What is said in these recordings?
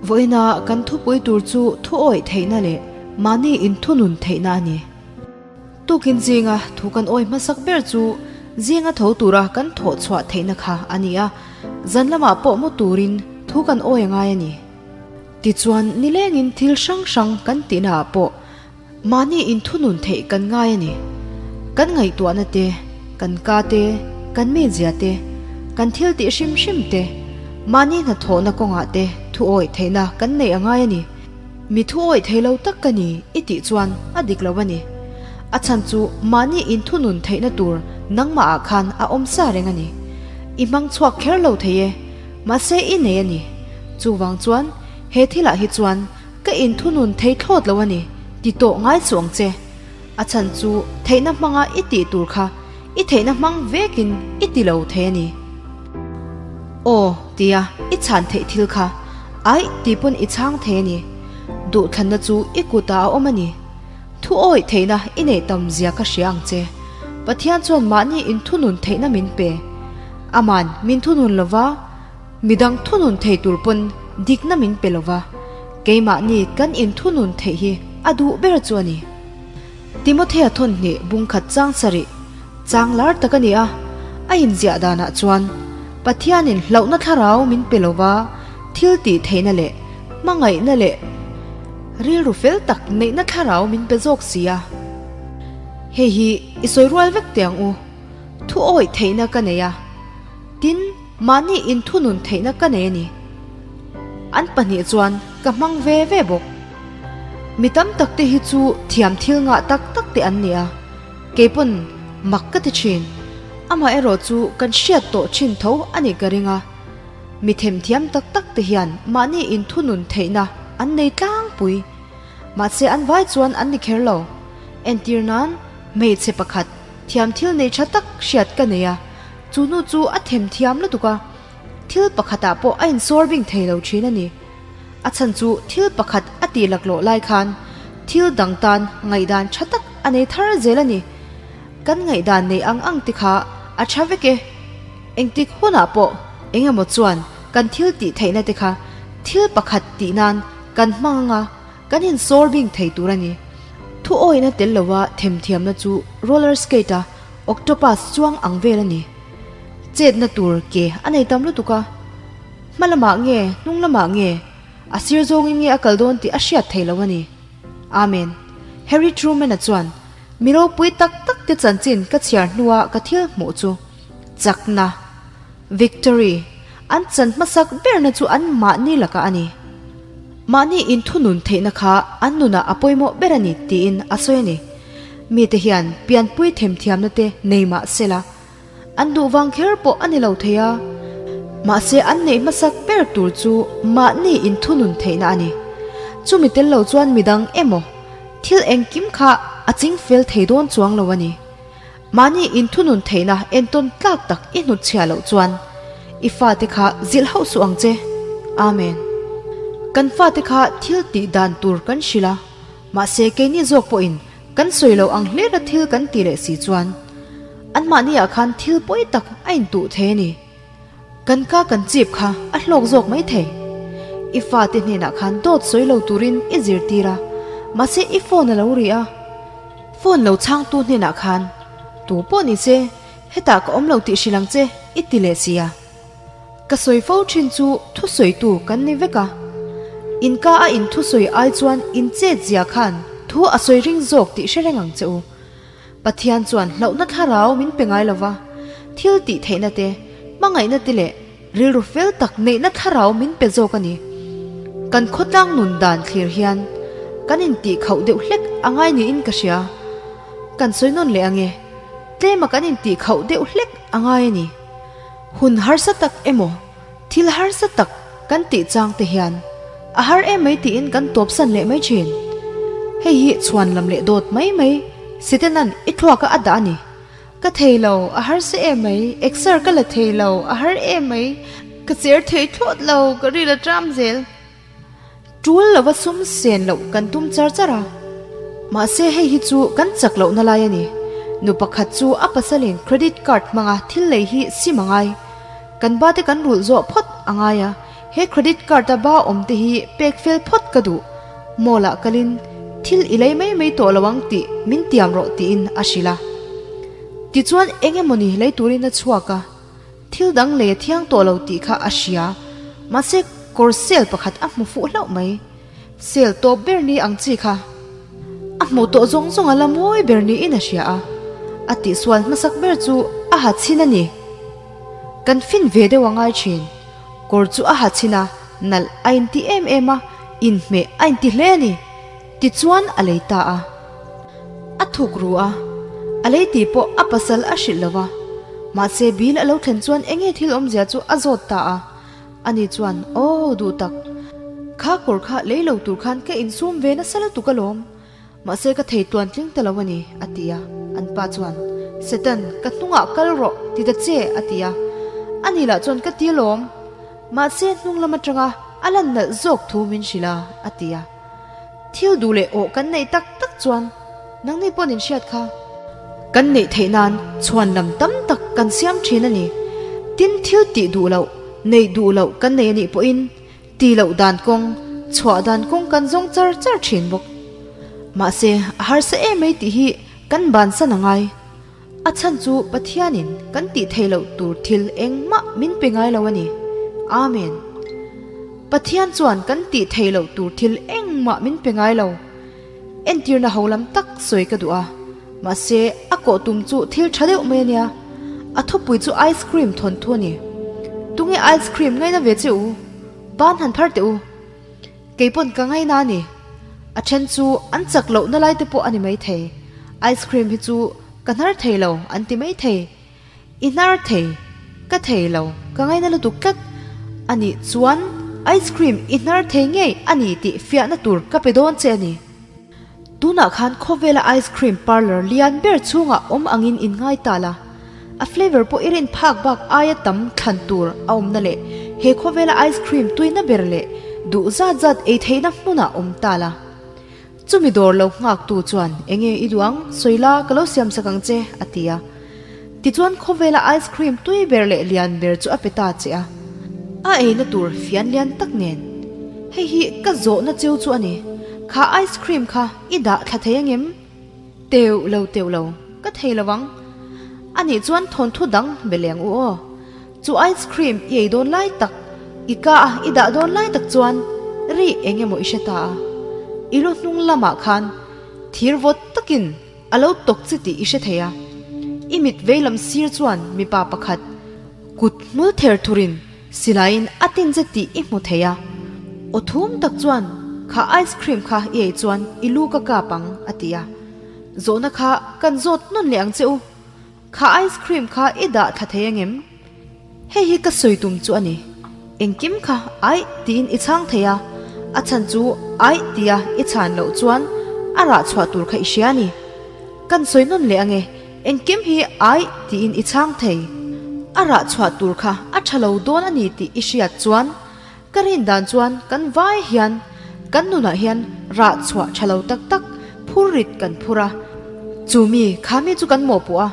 Vawiina kan thupui tur chu thuawih theihna leh mahni inthunun theihna a ni. Tukin zinga thu kan awi hmasak ber chu zinga tho tura kan thawh chhuah theihna kha a ni a, zan lamah pawh mu turin thu kan awi a ngai a ni. Tichuan nilengin thil hrang hrang kan tihnaah pawh Mahni inthunun theih kan ngai a ni. Kan ngaihtuahna te, kan ka te, kan mizia te, kan thil tih hrim hrim te, mahni hnathawhna kawngah te thu awih theihna kan neih a ngai a ni. Mi thu awih thei lo tak ka ni i tih chuan a dik lo a ni. A chhan chu mahni inthunun theihna tur nangmahah khan a awm sa reng a ni. I hmang chhuak kher lo thei e, mahse i nei a ni. Chuvang chuan he thilah hi chuan Ka inthunun thei thlawt lo a ni, ti tawh ngai chu ang che. A chhan chu theihna hmanga i tih tur kha i theihna hmang vekin i ti lo thei a ni. Aw, tia i chhan theih thil kha aih tih pawn i chhang thei a ni. Duhthlanna chu i kutah a awm a ni. Thu awih theihna i neih tam zia ka hria ang che. Pathian chuan mahni inthunun theihna min pe. Aman min thunun lova. Midang thunun thei tur pawn dikna min pe lova, keimahni kan inthunun theih hi a duh ber chu a ni. Timothea thawnhnih bungkhat chang sarih, chang lar tak a ni a, a inziah danah chuan Pathianin hlauhna thlarau min pe lova, thil tih theihna leh hmangaihna leh rilru fel tak neihna thlarau min pe zawk si a. Hei hi i sawi rual vek teh ang u, thu awih theihna ka nei a, tin, Mahni inthunun theihna ka nei a ni. An pahnih chuan ka hmang ve ve bawk. Mi tam tak te hi chu thiam thil ngah tak tak te an ni a, kei pawn mak ka ti thin. Amaherawh chu kan hriat tawh thin tho a nih ka ring a. Mi themthiam tak tak te hian mahni inthunun theihna an nei tlangpui. Mahse an vai chuan an ni kher lo. Entir nan hmeichhe pakhat thiam thil nei tha tak hriat ka nei a. Chu nu chu a them thiam lutuk a, thil pakhatah pawh a insawr bing thei lo thin a ni. A chhan chu thil pakhat a tih laklawh lai khan thil dang tan ngaihdan tha tak a nei thar zel a ni. Kan ngaihdan nei ang ang te kha a tha vek e. Engtik hunah pawh eng emaw chuan kan thil tih theihna te kha thil pakhat tih nan kan hmang ang a, kan insawr bing thei tur a ni. Thu awihna tel lova themthiamna chu roller skate a Octopus chuang ang vel a ni. Chetna tur ke a nei tam lutuk a. Hma lamah nge, hnung lamah nge, a sir zawngin nge a kal dawn tih a hriat thei lo a ni. Amen. Harry Truman-a chuan, Mi ropui tak tak te chanchin ka chhiar hnua ka thil hmuh chu, chakna, victory, an chan hmasak berna chu an mahni lakah a ni. Mahni inthunun theihna kha an nunah a pawimawh ber a ni tiin a sawi a ni. Mite hian pianpui themthiamna te nei mah sela, an duh vang kher pawh a ni lo thei a. Mahse an neih hmasak ber tur chu mahni inthunun theihna a ni. Chumi tel lo chuan midang emaw thil engkim kha a ching fel thei dawn chuang lo a ni. Mahni inthunun theihna entawn tlak tak i hnutchhiah loh chuan i fate kha zilh hauh suh ang che. Amen. Kan fate kha thil tih dan tur kan hrilh a. Mahse keini zawk pawhin kan sawi loh ang hlera thil kan ti leh si chuan anmahniah khan thil pawi tak a intuh thei a ni. Kan ka kan chip kha a hlawk zawk mai thei. I fate hnenah khan dawt sawi lo turin i zirtir a, mahse i phone a lo ri a. Phone lo chhangtu hnenah khan tu pawh ni se hetah ka awm lo tih hrilh ang che i ti leh si a. Ka sawi fo thin chu thusawitu kan ni vek a, inka a in thusawi ai chuan in chet zia khan thu a sawi ring zawk tih hre reng ang che u. Pathian chuan hlauhna thlarau min pe ngai lova, thil tih theihna te, hmangaihna te leh rilru fel tak neihna thlarau min pe zawk a ni. Kan khawtlang nun dan thlir hian kan intih khauh deuh hlek a ngai niin ka hria. Kan sawi nawn leh ange, tlema kan intih khauh deuh hlek a ngai a ni. Hun harsa tak emaw, thil harsa tak kan tih chang te hian a har em mai tiin kan tawpsan leh mai thin. Hei hi chhuan lam leh dawt mai mai Sitena'n i thluaka a dah a ni. Ka thei lo, a harsa em mai, exer ka la thei lo, a har em mai, ka cher thei thlawt lo, ka ril a tram zel. Tul lova sum sen loh kan tum char char a, mahse hei hi chu kan chak lohna lai a ni. Nu pakhat chu a pasalin credit card hmanga thil lei hi sim a ngai. Kan bate kan rulh zawh phawt a ngai a. He credit card a ba awm te hi pek fel phawt ka duh. Mall ah kalin thil i lei mai mai tawh lo ang tih min tiam rawh tiin a hrilh a. Tichuan eng emawni lei turin a chhuak a, thil dang lei a thiang tawh lo tih kha a hria. Mahse kawr sale pakhat a hmu fuh hlauh mai. Sale tawp ber ni ang chi kha a hmuh tawh zawng zawng a la mawi ber niin a hria a, a tihsual hmasak ber chu a ha chhin a ni. Kan fin ve deuh a ngai thin. Kawr chu a ha chhin a, nalh a inti em em a, inhmeh a inti hle a ni. Tichuan a lei ta a. A thuk ru a, a lei tih pawh a pasal a hrilh lo va. Mahse bill a lo thlen chuan enge thil awmzia chu a zawt ta a. Ani chuan, Aw, duh tak. Kha kawr kha lei lo tur khan ka insum ve nasa lutuk alawm. Mahse ka thei tluan tling ta lo a ni, a ti a. An pa chuan, Satan, ka hnungah kal rawh, ti ta che, a ti a. Ani lah chuan ka ti alawm. Mahse hnung lam atanga a lan nalh zawk thu min hrilh a, a ti a. Thil duh leh awh kan neih tak tak chuan nangni paw'n in hriat kha. Kan neih theih nan chhuan lam tam tak kan siam thin a ni. Tin, thil tih duh loh, neih duh loh kan nei a nih pawhin Ti loh dan kawng, chhuah dan kawng kan zawng char char thin bawk. Mahse, a harsa em mai tih hi kan bansan a ngai. A chhan chu Pathianin kan tih theih loh tur thil engmah min pe ngai lo a ni. Amen. Pathian chuan kan tih theih loh tur thil engmah min pe ngai lo. Entirna ho lam tak sawi ka duh a, mahse a kawh tum chu thil tha deuh mai a nia. A thupui chu ice cream thawnthu a ni. Tunge ice cream ngaina ve che u? Ban han phar teh u. Kei pawn ka ngaina a ni. A then chu an chak lohna lai te pawh a ni maithei. Ice cream hi chu ka hnar thei lo an ti maithei. I hnar thei, ka thei lo, ka ngaina lutuk tlat a nih chuan ice cream i hnar thei ngei a ni tih fiahna tur ka pe dawn che a ni. Tunah khan khawvela ice cream parlour lian ber chhungah awm angin in ngai ta la, a flavour pawh i rin phak bak aia tam thlan tur a awmna leh he khawvela ice cream tuina ber leh duh zat zat ei theihna hmunah awm ta la. Chumi dawr lo nghaktu chuan, Enge i duh ang? Sawi la, ka lo siam sak ang che, a ti a. Tichuan khawvela ice cream tui ber leh lian ber chu a pe ta che a. A eina tur fian lian tak nen. Hei hi ka zawhna cheu chu a ni. Kha ice cream kha i dah thla thei angem? Teuh lo teuh lo, ka thei lo ang. Anih chuan thawnthu dang be leng u aw. Chu ice cream i ei dawn lai tak, i ka a i dah dawn lai tak chuan ri eng emaw i hre ta a. I lu hnung lamah khan thir vawt takin a lo tawk che tih i hre thei a. I mit vei lam sir chuan mipa pakhat kut hmul ther thurin silaiin a tin che tih i hmu thei a. Aw thum tak chuan kha ice cream kha i ei chuan i lu ka kap ang a ti a. Zawhna kha kan zawt nawn leh ang che u. Kha ice cream kha i dah thla thei angem? Hei hi ka sawi tum chu a ni. Engkim kha aih tiin i chhang thei a, a chhan chu aih tia i chhan loh chuan a rah chhuah tur kha i hria a ni. Kan sawi nawn leh ange, engkim hi aih tiin i chhang thei. A rah chhuah tur kha a tha lo dawn a ni tih i hriat chuan Ka rin dan chuan kan vai hian kan nunah hian rah chhuah tha lo tak tak phur rit kan phur a, chu mi kha mi chu kan mawhpuh a,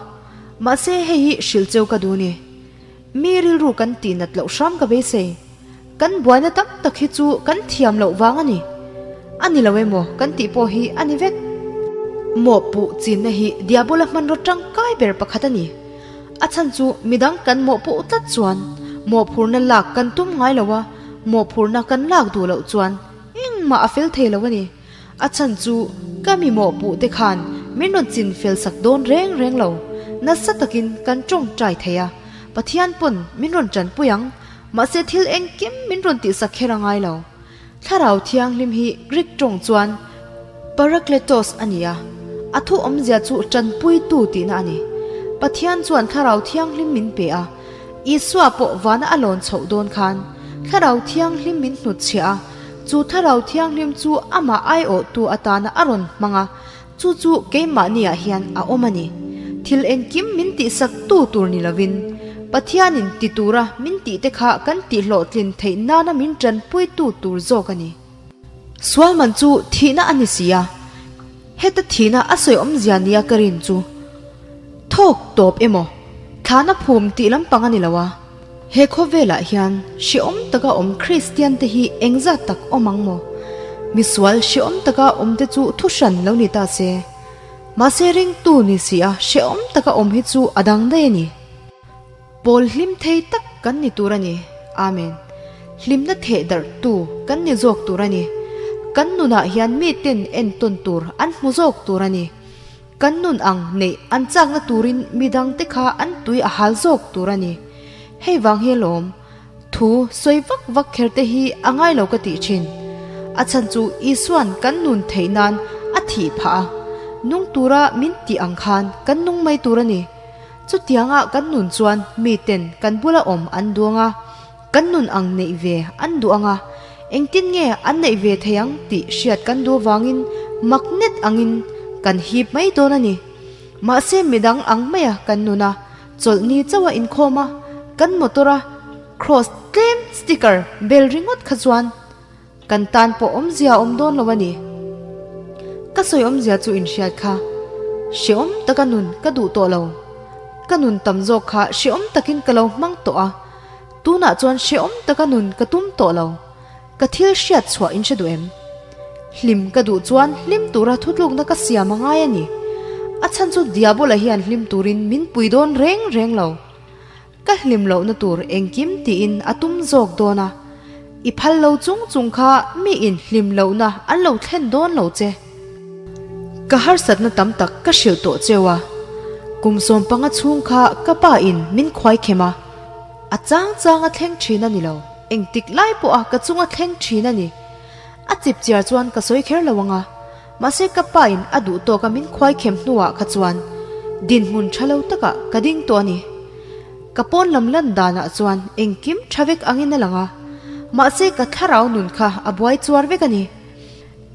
mahse hei hi hrilh cheu ka duh ni. Mi rilru kan tih nat loh hram ka beisei. Kan buaina tam tak hi chu kan thiam loh vang a ni. A ni lo emaw kan tih pawh hi a ni vek. Mawhpuh chinna hi Diabola hmanraw tangkai ber pakhat a ni. A chhan chu midang kan mawhpuh tlat chuan mawhphurna lak kan tum ngai lo a, mawhphurna kan lak duh loh chuan engmah a fel thei lo a ni. A chhan chu ka mi mawhpuh te khan min rawn chin fel sak dawn reng reng lo. Nasa takin kan tawngtai thei a, Pathian pawn min rawn tanpui ang, mahse thil engkim min rawn tihsak kher a ngai lo. Thlarau Thianghlim hi Greek tawng chuan Parakletos a ni a, a thu awmzia chu tanpuitu tihna a ni. Pathian chuan Thlarau Thianghlim min pe a, Isua pawh vana a lawn chhoh dawn khan Thlarau Thianghlim min hnutchhiah a, chu Thlarau Thianghlim chu amah aiawhtu atana a rawn hmang a, Chu chu keimahniah hian a awm a ni. Thil engkim min tihsak tu tur ni lovin, Pathianin ti tura min tihte kha kan tihhlawhtlin theih nana min tanpuitu tur zawk a ni. Sual man chu thihna a ni si a, heta thihna a sawi awmzia nia ka rin chu thawk tawp emaw, thlana phum tih lampang a ni lo a. He khawvelah hian hrehawm taka awm Kristian te hi engzat tak awm ang maw? Misual hrehawm taka awm te chu thuhran lo ni ta se. Mahse ringtu ni si a hrehawm taka awm hi chu a dang daih a ni. Pawl hlim thei tak kan ni tur a ni. Amen. Hlimna theh darh tu kan ni zawk tur a ni. Kan nunah hian miten entawn tur an hmu zawk tur a ni. Kan nun ang neih an chakna turin midangte kha an tui a hal zawk tur a ni. Hei vang hi alawm, thu sawi vak vak kher te hi a ngai lo ka tih thin. A chhan chu Isua'n kan nun theih nan a thih phah a, nung tura min tih ang khan kan nung mai tur a ni. Chutianga kan nun chuan miten kan bula awm an duh ang a, Kan nun ang neih ve an duh ang a, engtin nge an neih ve thei ang tih hriat kan duh avangin magnet angin kan hip mai dawn a ni. Mahse midang ang maia kan nun a, chawlhni chauha inkhawm a, kan motor a cross tlem sticker bel ringawt kha chuan Kan tan pawh awmzia a awm dawn lo a ni. Ka sawi awmzia chu inhriat kha. Hrehawm taka nun ka duh tawh lo. Ka nun tam zawk kha hrehawm takin ka lo hmang tawh a. Tunah chuan hrehawm taka nun ka tum tawh lo. Ka thil hriat chhuah in hre duh em? Hlim ka duh chuan hlim tura thutlukna ka siam a ngai a ni. A chhan chu Diabola hian hlim turin min pui dawn reng reng lo. Ka hlim lohna tur engkim tiin a tum zawk dawn a, i phal lo chung chung kha mi in hlim lohna an lo thlen dawn lo che. Ka harsatna tam tak ka hrilh tawh cheu a, kum 15 chhung kha ka pa in min khuai khem a, a chang chang a thleng thin a ni lo, engtik lai pawh a ka chung a thleng thin a ni. A chip chiar chuan ka sawi kher lo ang a, mahse ka pa in a duh tawk a min khuai khem hnuah kha chuan dinhmun tha lo takah ka ding tawh a ni. Ka pawn lam lan danah chuan engkim tha vek angin a lang a, mahse ka thlarau nun kha a buai chuar vek a ni.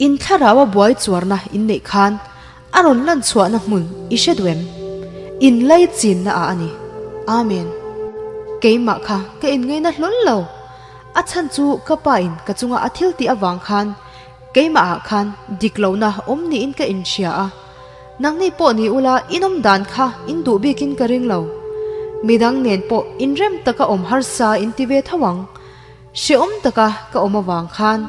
In thlarau a buai chuarna in neih khan A rawn lan chhuahna hmun i hre duh em? In lei chinna ah a ni. Amen. Keimah kha ka inngaina hlawl lo. A chhan chu ka pa in ka chunga a thil tih avang khan keimah ah khan dik lohna awm niin ka inhria a. Nangni pawh ni ula inawm dan kha in duh bikin ka ring lo. Midang nen pawh inrem taka awm harsa in ti ve tho ang. Hrehawm taka ka awm avang khan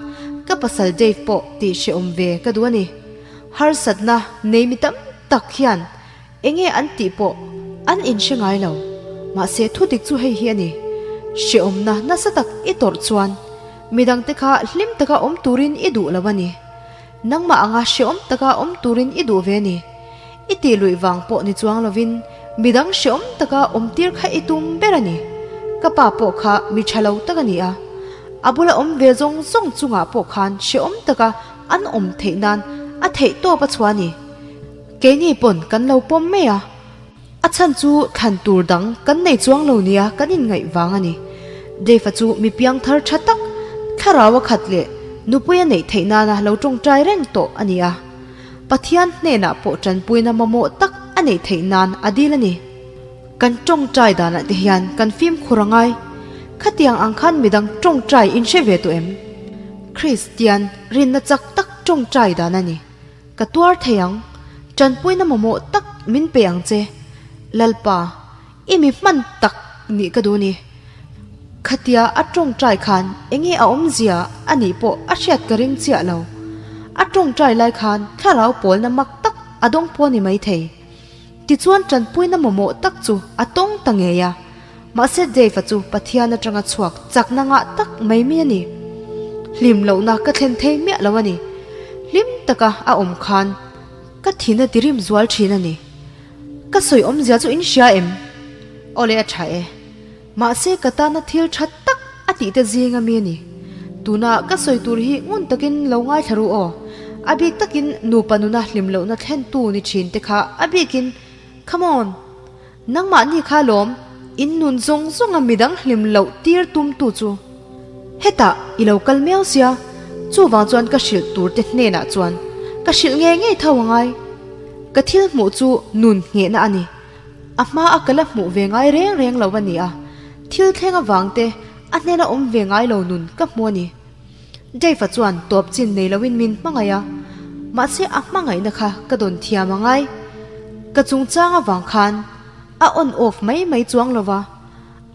ka pasal Dave pawh tih hrehawm ve ka duh a ni. Harsatna nei mi tam tak hian enge an tih pawh an inhre ngai lo. Mahse thudik chu hei hi a ni, hrehawmna nasa tak i tawrh chuan midangte kha hlim taka awm turin i duh lo a ni. Nangmah anga hrehawm taka awm turin i duh ve a ni. I tih luih vang pawh ni chuang lovin midang hrehawm taka awm tir kha i tum ber a ni. Ka pa pawh kha mi tha lo tak a ni a, a bula awm ve zawng zawng chungah pawh khan hrehawm taka an awm theih nan a theih tawp a chhuah a ni. Keini pawn kan lo pawm mai a. A chhan chu thlan tur dang kan nei chuang lo nia kan inngaih vang a ni. Dave-a chu mi piang thar tha tak, thlarau a khat leh nupui a neih theih nana lo tawngtai reng tawh a ni a. Pathian hnenah pawh tanpuina mamawh tak a neih theih nan a dil a ni. Kan tawngtai danah te hian kan fimkhur a ngai. Khatiang ang khan midang tawngtai in hre ve tawh em? Kristian rinna chak tak tawngtai dan a ni. Ka tuar thei ang, tanpuina mamawh tak min pe ang che. Lalpa, i mi hman tak nih ka duh ni. Khatia a tawngtai khan enge a awmzia a nih pawh a hriat ka ring chiah lo. A tawngtai lai khan thlarau pawlna mak tak a dawng pawh a ni maithei. Tichuan tanpuina mamawh tak chu a tawng ta ngei a. Mahse Dave-a chu Pathian atanga chhuak chakna ngah tak mai mi a ni. Hlim lohna ka thlen thei miah lo a ni. Hlim taka a awm khan ka thin a tirim zual thin a ni. Ka sawi awmzia chu in hria em? Awle a tha e. Mahse ka tana thil tha tak a tih te zing a mi a ni. Tuna ka sawi tur hi ngun takin lo ngaithla ru aw. A bik takin nupa nuna hlim lohna thlentu ni thin te kha a bikin Come on! Nangmahni kha lawm, in nun zawng zawnga midang hlim loh tir tumtu chu. Hetah i lo kal miau sia, chuvang chuan ka hrilh tur te hnenah chuan ka hrilh ngei ngei tho a ngai. Ka thil hmuh chu nun nghehna a ni. A hma a ka la hmuh ve ngai reng reng lo a ni a, thil thleng avang te a hnena awm ve ngai lo nun ka hmu a ni. Dave-a chuan tawp chin nei loin min hmangaih a, mahse a hmangaihna kha ka dawn thiam a ngai. Ka chungchang avang khan a on off mai mai chuang lo va.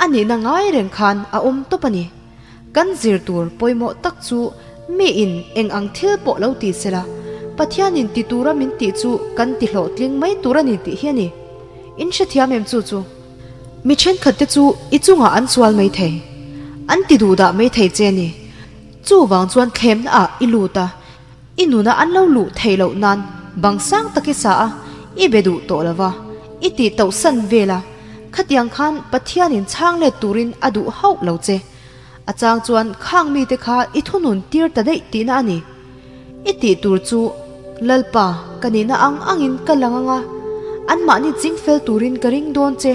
A nihna ngai reng khan a awm tawp a ni. Kan zir tur pawimawh tak chu miin eng ang thil pawh lo ti sela, Pathianin ti tura min tih chu kan ti hlawhtling mai tur a ni tih hi a ni. In hrethiam em chu chu? Mi thenkhat te chu i chungah an sual mai thei. An ti duhdah mai thei che a ni. Chuvang chuan thlemna ah i lut a, i nuna an lo luh theih loh nan bang sang tak i sa a, i be duh tawh lo va, i tih tauh san vel a, khatiang khan Pathianin chhang let turin a duh hauh lo che. A chang chuan khang mite kha i thunun tir ta daih tihna a ni. I tih tur chu Lalpa ka nihna ang angin ka lang ang a, anmahni chingfel turin ka ring dawn che.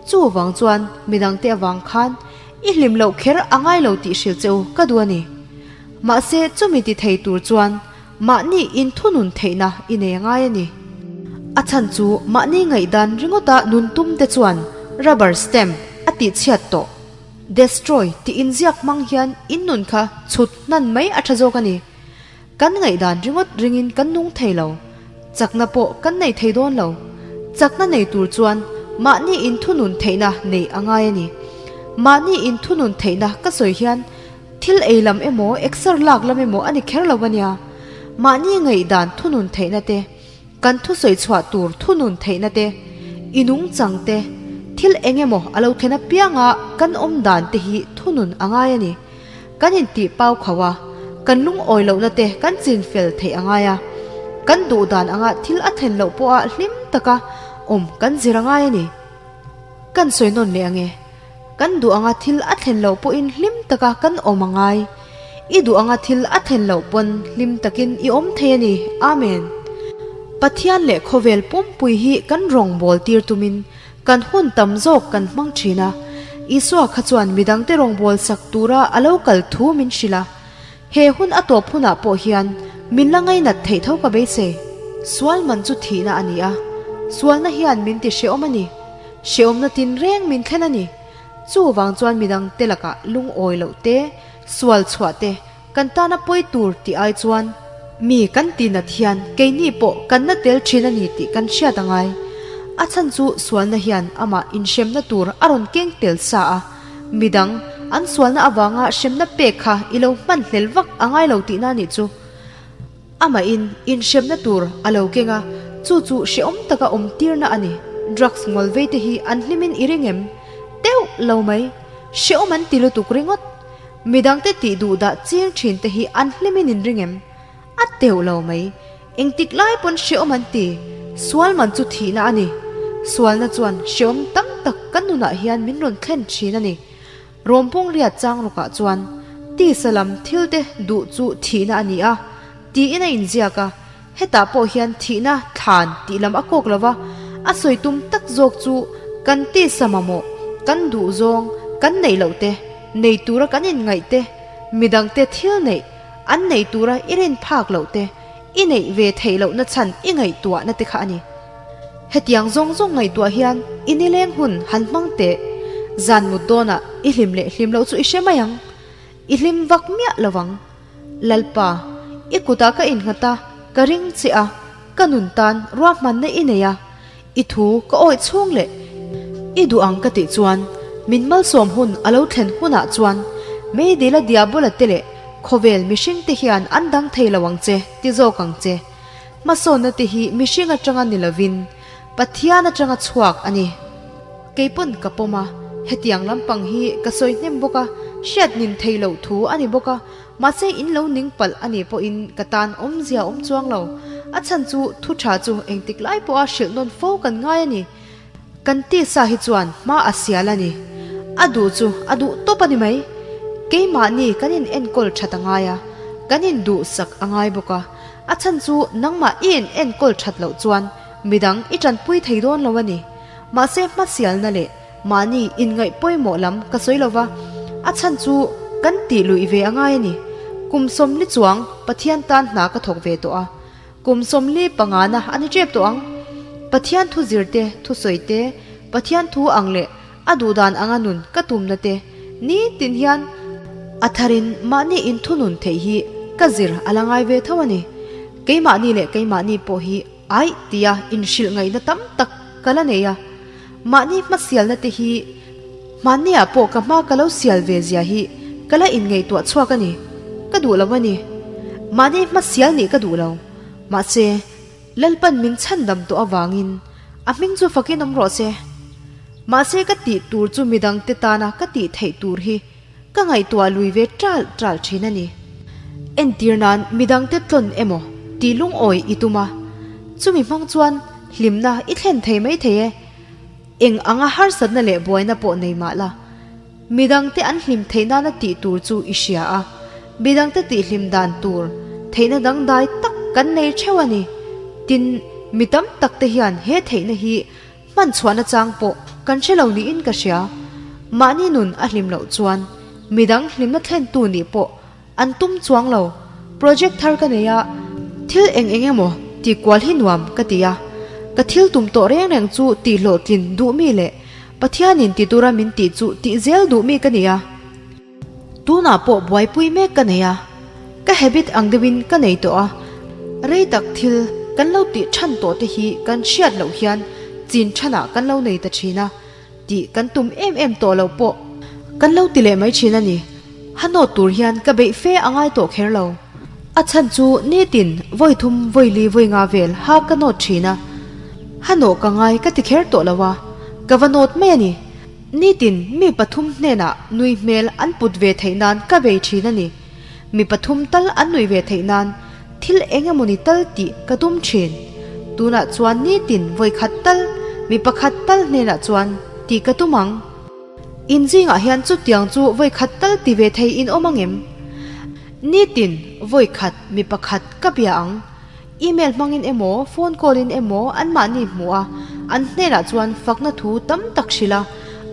Chuvang chuan midangte avang khan I hlim loh kher a ngai lo tih hrilh che u ka duh a ni. Mahse chumi ti thei tur chuan mahni inthunun theihna i nei a ngai a ni. A chhan chu mahni ngaihdan ringawta nun tum te chuan rubber stamp a tihchhiat tawh, destroy, tih inziak hmang hian in nun kha chhut hnan mai a tha zawk a ni. Kan ngaihdan ringawt ringin kan nung thei lo. Chakna pawh kan nei thei dawn lo. Chakna nei tur chuan mahni inthunun theihna neih a ngai a ni. Mahni inthunun theihna ka sawi hian thil ei lam emaw exer lak lam emaw a ni kher lo a nia. Mahni ngaihdan thunun theihna te, kan thusawi chhuah tur thunun theihna te, i nungchang te, thil eng emaw a lo thlen apianga kan awm dan te hi thunun a ngai a ni. Kan intih pau kho a, kan lungawi lohna te kan chin fel theih a ngai a. Kan duh dan anga thil a thlen loh pawha hlim taka awm kan zir a ngai a ni. Kan sawi nawn leh ange, kan duh anga thil a thlen loh pawhin hlim taka kan awm a ngai. I duh anga thil a thlen loh pawn hlim takin i awm thei a ni. Amen. Pathian leh khawvel pumpui hi kan rawngbâwl tir tumin Kan hun tam zawk kan hmang thin a, Isua kha chuan midangte rawngbâwl sak tura a lo kal thu min hrilh a. He hun a tawp hunah pawh hian min la ngainat theih tho ka beisei. Sual man chu thihna a ni a, sualna hian min ti hrehawm a ni. Hrehawmna tinreng min thlen a ni. Chuvang chuan midangte lakah lungawi loh te, sual chhuah te, Kan tana pawi tur tih ai chuan mi kan ti nat hian keini pawh kan na tel thin a ni tih kan hriat a ngai. A chhan chu sualna hian amah inhremna tur a rawn keng tel sa a, midang an sualna avanga hremna pek kha i lo hman hlel vak a ngai lo tihna a nih chu. Amahin inhremna tur a lo keng a, chu chu hrehawm taka awm tirna a ni. Drugs ngawl vei te hi an hlimin i ring em? Teuh lo mai. Hrehawm an ti lutuk ringawt. Midangte tih duh dah chiang thin te hi an hlimin in ring em? A teuh lo mai. Engtik lai pawn hrehawm an ti. Sual man chu thihna a ni. Sualna chuan hrehawm tam tak kan nunah hian min rawn thlen thin a ni. Rawmpawng riat chang rawkah chuan tisa lam thil te duh chu thihna a ni a, tiin a inziak a. Hetah pawh hian thihna thlan tih lam a kawk lo va, a sawi tum tak zawk chu kan tisa mamawh, kan duh zawng, kan neih loh te, nei tura kan inngaih te, midangte thil neih, an nei tura i rin phak loh te, i neih ve theih lohna chhan i ngaihtuahna te kha a ni. Hetiang zawng zawng ngaihtuah hian i nileng hun han hmang teh, zan mut dawnah i hlim leh hlim loh chu i hre mai ang. I hlim vak miah lo vang. Lalpa, i kutah ka innghat a, ka ring che a, ka nun tan ruahmanna i nei a, i thu ka awih chhung leh i duh ang ka tih chuan min malsawm hun a lo thlen hunah chuan Meidila Diabola te leh khawvel mihring te hian an dang thei lo ang che ti zawk ang che. Hmasawnna te hi mihring atanga ni lovin Pathian atanga chhuak a ni. Kei pawn ka pawm a, hetiang lampang hi ka sawi hnem bawk a, hriat nin thei loh thu a ni bawk a, mahse in lo ning palh a nih pawhin ka tan awmzia awm chuang lo. A chhan chu thu tha chu engtik lai pawha hrilh nawn fo kan ngai a ni. Kan tisa hi chuan hma a sial a ni. A duh chu a duh tawp a ni mai. Keimahni kan in enkawl that a ngai a, kan in duhsak a ngai bawk a, a chhan chu nangmah i in enkawl that loh chuan midang i tanpui thei dawn lo a ni. Mahse hmasialna leh mahni inngaih pawimawh lam ka sawi lo va, a chhan chu kan tih luih ve a ngai a ni. Kum 40 chuang Pathian tan hna ka thawk ve tawh a, kum 40 pangana a ni tep tawh ang. Pathian thu zir te, thu sawi te, Pathian thu ang leh a duhdan anga nun ka tumna te nitin hian a tharin mahni inthunun theih hi ka zir a la ngai ve tho a ni. Keimahni leh keimahni pawh hi Aih tia inhrilh ngaihna tam tak ka la nei a, mahni hmasialna te hi Hmanniah pawh ka hma ka lo sial ve zia hi ka la inngaihtuah chhuak a ni. Ka duh lo a ni. Mahni hma sial nih ka duh lo. Mahse, Lalpan min chhandam tawh avangin a hming chu fakin awm rawh se. Mahse ka tih tur chu midangte tana ka tih theih tur hi ka ngaihtuah lui ve ṭal ṭal ṭhin a ni. Entir nan midangte tlawn emaw tih lungawi i tum a, chumi hmang chuan hlimna i thlen thei mai thei e. Eng anga harsatna leh buaina pawh nei mah la, midangte an hlim theih nana tih tur chu i hria a, midangte tihhlim dan tur theihna dangdai tak kan nei theuh a ni. Tin, mi tam tak te hian he theihna hi hman chhuahna chang pawh kan hre lo niin ka hria. Mahni nun a hlim loh chuan midang hlimna thlentu nih pawh An tum chuang lo. Project thar ka nei a, thil eng eng emaw tih kual hi nuam ka ti a. Ka thil tum tawh reng reng chu tih hlawhtlin duh mi leh Pathianin ti tura min tih chu tih zel duh mi ka ni a. Tunah pawh buaipui mek ka nei a, ka habit ang deuhin ka nei tawh a. Rei tak thil kan lo tih than tawh te hi kan hriat loh hian chin thanah kan lo nei ta thin a. Tih kan tum em em tawh loh pawh kan lo ti leh mai thin a ni. Ha nawt tur hian ka beih fe a ngai tawh kher lo. A chhan chu nitin vawi thum vawi li vawi nga vel ha ka nawt thin a. Ha nawh ka ngai ka ti kher tawh lo a, ka va nawt mai a ni. Nitin mi pathum hnenah nui hmel an put ve theih nan ka bei thin a ni. Mi pathum tal an nuih ve theih nan Thil eng emawni tal tih ka tum thin. Tunah chuan nitin vawi khat tal, mi pakhat tal hnenah chuan tih ka tum ang. In zingah hian chutiang chu vawi khat tal ti ve thei in awm ang em? Nitin vawi khat mi pakhat ka bia ang. Email hmangin emaw, phone call in emaw anmahni hmuh a, an hnenah chuan fakna thu tam tak hrilh a,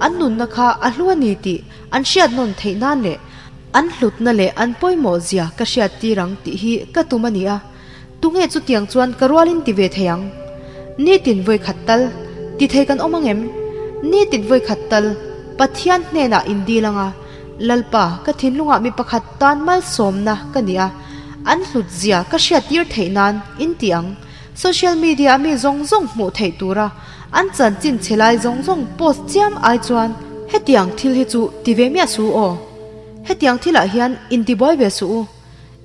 an nunna kha a hlu a ni tih an hriat nawn theih nan leh An hlutna leh an pawimawh zia ka hriat tir ang tih hi ka tum a ni a, tunge chutiang chuan ka rualin ti ve thei ang? Nitin vawi khat tal ti thei kan awm ang em? Nitin vawi khat tal Pathian hnenah in dil ang a, Lalpa ka thinlungah mi pakhat tan malsawmna ka ni a, an hlut zia ka hriat tir theih nan in ti ang. Social media a mi zawng zawng hmuh theih tura an chanchin chhe lai zawng zawng post chiam ai chuan hetiang thil hi chu ti ve miah su aw. Hetiang thilah hian intibuai ve suh u,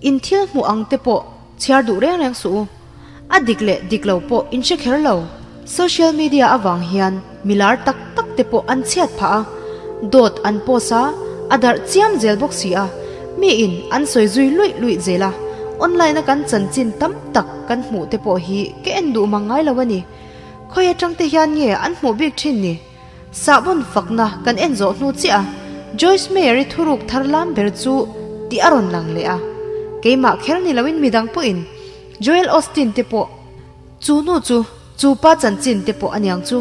in thil hmuh ang te pawh chhiar duh reng reng suh u. A dik leh dik lo pawh in hre kher lo. Social media avang hian mi lar tak tak te pawh an chhiat phah a, dawt an post a, a darh chiam zel bawk si a, miin an sawi zui luih luih zel a, online a kan chanchin tam tak kan hmuh te pawh hi ka en duh mang ngai lo a ni. Khawi atang te hian nge an hmuh bik thin ni? Sahbawn fakna kan en zawh hnu chiah a, Joyce Meyer-i thuruk thar lam ber chu tih a rawn lang leh a. Keimah kher ni loin midang pawhin Joel Osteen te pawh chu nu chu chu pa chanchin te pawh aniang chu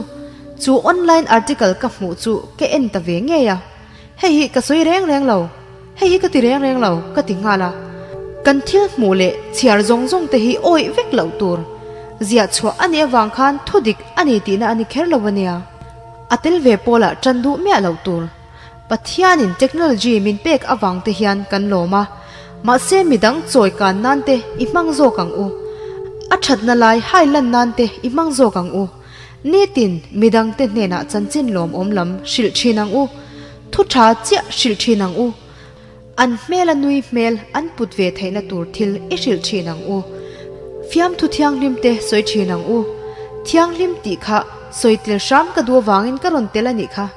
chu online article ka hmuh chu ka en ta ve ngei a. Hei hi ka sawi reng reng lo, hei hi ka ti reng reng lo ka ti nghal a. Kan thil hmuh leh chhiar zawng zawng te hi awih vek loh tur. Ziah chhuah a nih avang khan thu dik a ni tihna a ni kher lo a nia. A tel ve pawlah tan duh miah loh tur. Pathianin technology min pek avang te hian kan lawm a, mahse midang chawi kan nan te i hmang zawk ang u. A thatna lai hai lan nan te i hmang zawk ang u. Nitin midangte hnenah chanchin lawmawm lam hrilh thin ang u, thu tha chiah hrilh thin ang u, an hmela nui hmel an put ve theihna tur thil i hrilh thin ang u, fiamthu thianghlim te sawi thin ang u, thianghlim tih kha sawi tel hram ka duh avangin ka rawn tel a nih kha.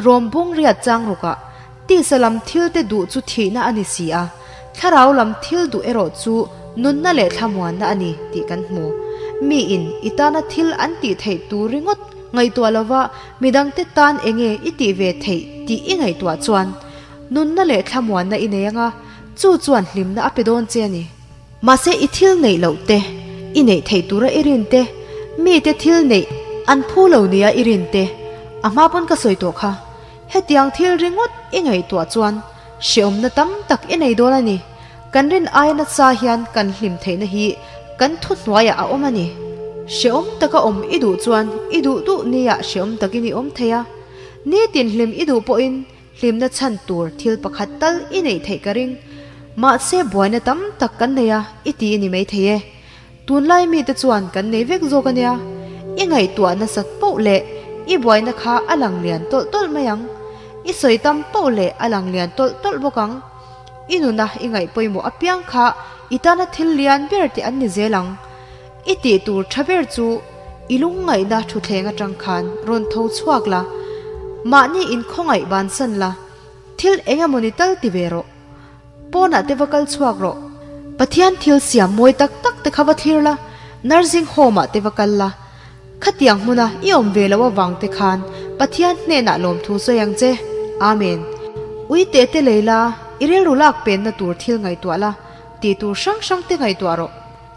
Rawm bung riat chang rukah Tisa lam thil te duh chu thihna a ni si a, thlarau lam thil duh erawh chu nunna leh thlamuanna a ni tih kan hmu. Miin i tana thil an tih theih tur ringawt ngaihtuah lova midangte tan enge i tih ve theih tih i ngaihtuah chuan nunna leh thlamuanna i nei anga chu chuan hlimna a pe dawn che a ni. Mahse i thil neih loh te, i neih theih tura i rin te, mite thil neih an phu lo nia i rin te, a hma pawn ka sawi tawh kha. Hetiang thil ringawt i ngaihtuah chuan hreawmna tam tak i nei dawn a ni. Kan rin aia nasa hian kan hlim theihna hi kan thuhnuaiah a awm a ni. Hreawm taka awm i duh chuan i duh duh niah hreawm takin i awm thei a. Nitin hlim i duh pawhin hlimna chhan tur thil pakhat tal i neih theih ka ring. Mahse buaina tam tak kan nei a i ti i ni maithei e. Tunlai mite chuan kan nei vek zawk a nia, i ngaihtuah nasat poh leh i buaina kha a lang lian tawlh tawlh mai ang. I sawi tam poh leh a lang lian tawlh tawlh bawk ang. I nuna i ngaih pawimawh apiang kha i tana thil lian ber te an ni zel ang. I tih tur tha ber chu i lungngaihna thutthleng atang khan rawn tho chhuak la, mahni inkhawngaih bansan la, thil eng emawni tal ti ve rawh. Pawnah te va kal chhuak rawh. Pathian thil siam mawi tak tak te kha va thlir la, nursing home ah te va kal la. Khatiang hmuna i awm ve loh avang te khan Pathian hnenah lawmthu sawi ang che. Amen. Ui teh te lei la, i rilru lak penna tur thil ngaihtuah la, tih tur hrang hrang te ngaihtuah rawh.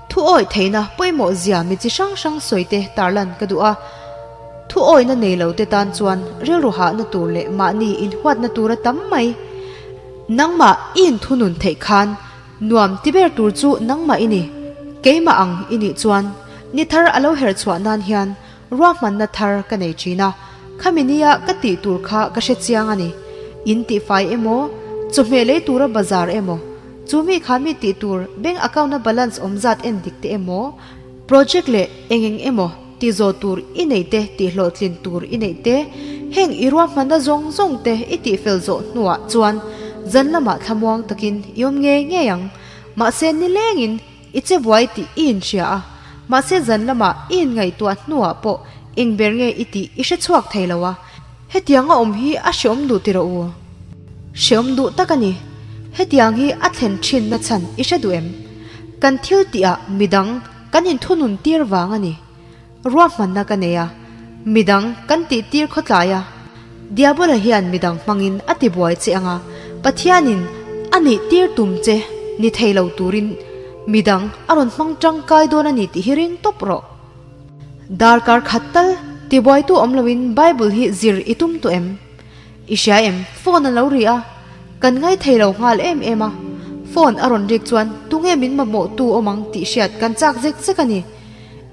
Thu awih theihna pawimawh zia mi chi hrang hrang sawi te tarlan ka duh a. Thu awihna nei lo te tan chuan rilru hahna tur leh mahni inhuatna tur a tam mai. Nangmah i inthunun theih khan nuam ti ber tur chu nangmah i ni. Keimah ang i nih chuan ni thar a lo herh chhuah nan hian ruahmanna thar ka nei thin a, khami nia ka tih tur kha ka hre chiang a ni. In tihfai emaw, chawhmeh lei tura bazar emaw, chu mi kha mi tih tur bank account a balance awm zat en dik te emaw, Project leh eng eng emaw ti zawh tur i neih te, tih hlawhtlin tur i neih te, heng i ruahmanna zawng zawng te i tihfel zawh hnuah chuan zan lamah thlamuang takin i awm ngei ngei ang. Mahse nilengin i che buai tih i inhria a, mahse zan lamah i inngaihtuah hnuah pawh eng ber nge i tih i hre chhuak thei lo a, hetianga awm hi a hreawm duh ti rawh u. Hreawm duh tak a ni. Hetiang hi a thlen thinna chhan i hre duh em? Kan thil tihah midang kan inthunun tir vang a ni. Ruahmanna ka nei a, midang kan tih tir khawtlai a. Diabola hian midang hmangin a ti buai che ang a, Pathianin a nih tir tum che ni thei lo turin midang a rawn hmang tangkai dawn a ni tih hi ring tawp rawh. Darkar khat tal tibuaitu awm loin Bible hi zir i tum tawh em? I hria em? Phone a lo ri a, kan ngaithei lo nghal em em a. Phone a rawn rik chuan tunge min mamawh tu awm ang tih hriat kan chak zek zek a ni.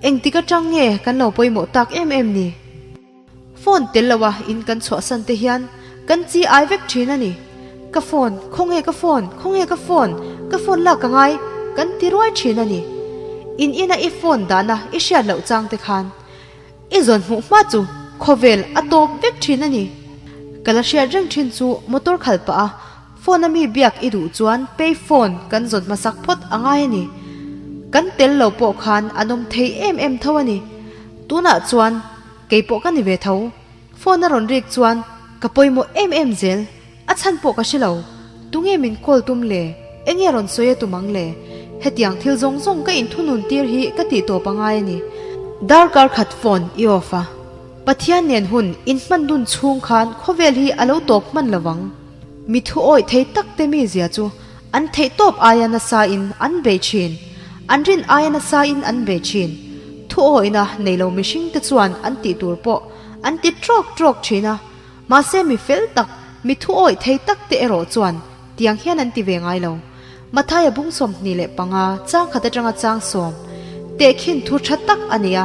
Engtik atang nge kan lo pawimawh tak em em ni? Phone tel lo a in kan chhuahsan te hian kan chi ai vek thin a ni. Ka phone, khawnge ka phone, khawnge ka phone, ka phone lak ka ngai kan ti ruai thin a ni. In ina i phone dahna i hriat loh chang te khan I zawn hmuh hma chu khawvel a tawp vek thin a ni. Ka la hriat reng thin chu motor khal pah a phone a mi biak i duh chuan pay phone kan zawn hmasak phawt a ngai a ni. Kan tel lo pawh khan an awm thei em em tho a ni. Tunah chuan kei pawh ka ni ve tho. Phone a rawn rik chuan ka pawimawh em em zel. A chhan pawh ka hre lo. Tunge min call tum le? Enge rawn sawi a tum ang le? Hetiang thil zawng zawng ka inthunun tir hi ka tih tawp a ngai a ni. Darkar khat phone i off a. Pathian nen hun inhman dun chhung khan khawvel hi a lo tawp hman lo vang. Mi thu awih thei tak te mizia chu an theih tawp aia nasa in an bei thin. An rin aia nasa in an bei thin. Thu awihna nei lo mihring te chuan an tih tur pawh an ti trawk trawk thin a. Mahse mi fel tak, mi thu awih thei tak te erawh chuan tiang hian an ti ve ngai lo. Mathaia bung 25, chang khat atanga chang sawm tehkhin thu tha tak a nei a,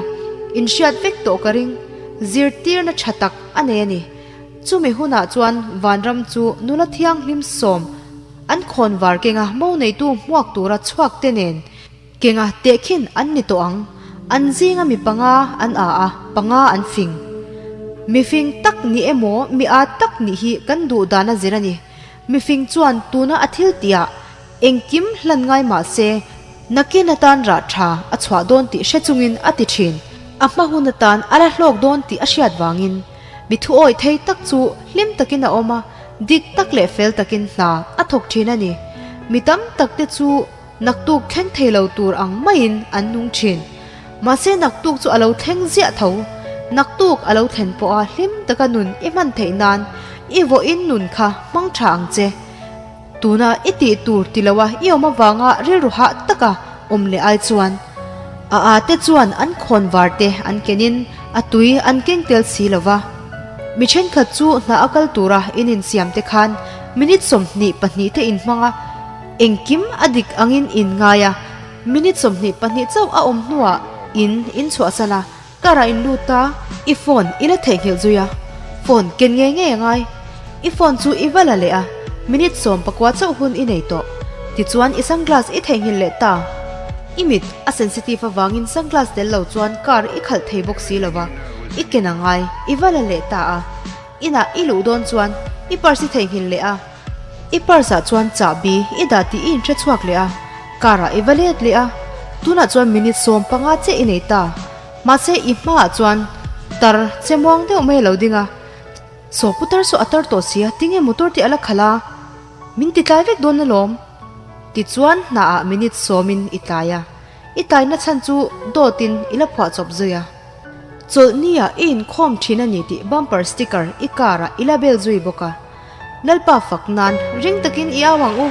inhriat vek tawh ka ring, zirtirna tha tak a nei a ni. Chumi hunah chuan vanram chu nula thianghlim sawm an khawnvar kenga mo neitu hmuak tura chhuak te nen Kenga tehkhin an ni tawh ang. An zinga mi panga an a a, panga an fing. Mi fing tak nih emaw mi a tak nih hi kan duh dan a zir a ni. Mi fing chuan tuna a thil tihah engkim hlan ngai mah se, nakin atan rah tha a chhuah dawn tih hre chungin a ti thin. A hma hun atan a la hlawk dawn tih a hriat vangin mi thu awih thei tak chu hlim takin a awm a, dik tak leh fel takin hna a thawk thin a ni. Mi tam tak te chu Naktuk thleng thei lo tur ang maiin an nung thin. Mahse naktuk chu a lo thleng ziah tho. Naktuk a lo thlen pawha hlim taka nun i hman theih nan i vawiin nun kha hmang tha ang che. Tuna i tih tur ti loa i awm avanga rilru hah taka awm leh ai chuan a a te chuan an khawn var te an kenin a tui an keng tel si lo va. Mi thenkhat chu hna a kal tura in insiam te khan minute 22 te inhmang a. Engkim a dik angin in ngai a, minute 22 chauh a awm hnuah in in chhuahsan a, car ah in lut a, i phone i la theihnghilh zui a, phone ken ngei ngei a ngai. I phone chu i va la leh a, minute 19 chauh hun i nei tawh. Tichuan i sunglass i theihnghilh leh ta. I mit a sensitive avangin sunglass tel lo chuan car i khalh thei bawk si lo va, i ken a ngai, i va la leh ta a. Inah i luh dawn chuan. I purse i theihnghilh leh a. I purse ah chuan chahbi i dah tih i inhre chhuak leh a, car ah i va let leh a. Tunah chuan minute 15 chiah i nei ta. Mahse i hmaah chuan tar che muang deuh mai a lo ding a. Saw putar saw a tar tawh si a, tinge motor tih a la khalh a? Min ti tlai vek dawn alawm. Tichuan hnaah minute sawmin i tlai a. I tlaina chhan chu dawtin i la phuah chawp zui a. Chawlhni-ah i inkhawm thin a ni tih bumper sticker i car-ah i la bel zui bawk a. Lalpa fak nan ring takin i au ang u.